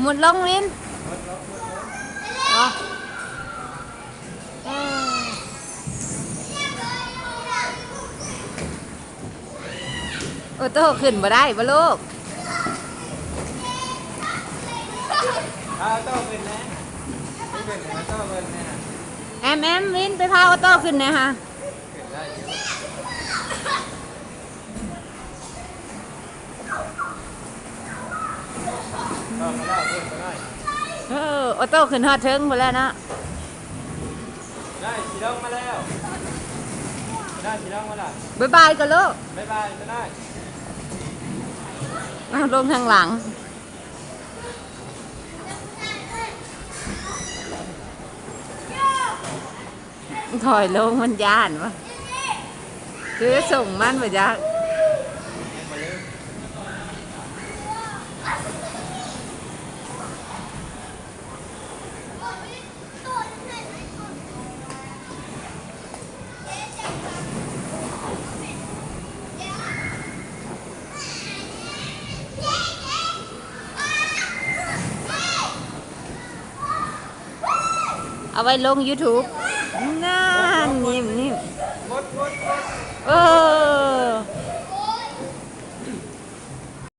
ໝົດລົງວິນ. ໂອໂຕ້ຂຶ້ນບໍ່ໄດ້ບໍ່ລູກ? ເອົາໂຕ້ຂຶ້ນແດ່ ຂຶ້ນແດ່ ໂຕ້ເບິ່ງແດ່. ແອມ ແອມ ວິນ ໄປພາໂອໂຕ້ຂຶ້ນແດ່ຫາ. ຂຶ້ນໄດ້ຢູ່ ເອີ ໂອໂຕ້ຂຶ້ນຮອດເທິງພຸ້ນແລ້ວເນາະ. ໄດ້ ຊິລົງມາແລ້ວ ໄດ້ ຊິລົງມາແລ້ວ. ບາຍບາຍກ່ອນລູກ ບາຍບາຍ ໄດ້. ເອົາລົງທາງຫຼັງ ຖອຍລົງ ມັນຢ້ານວະ ຄືສົ່ງມັນບໍ່ຈັກ. ເອົາໄວ້ລົງຢູທູບ ນັ້ນ ຍິ້ມໆ ເອີ.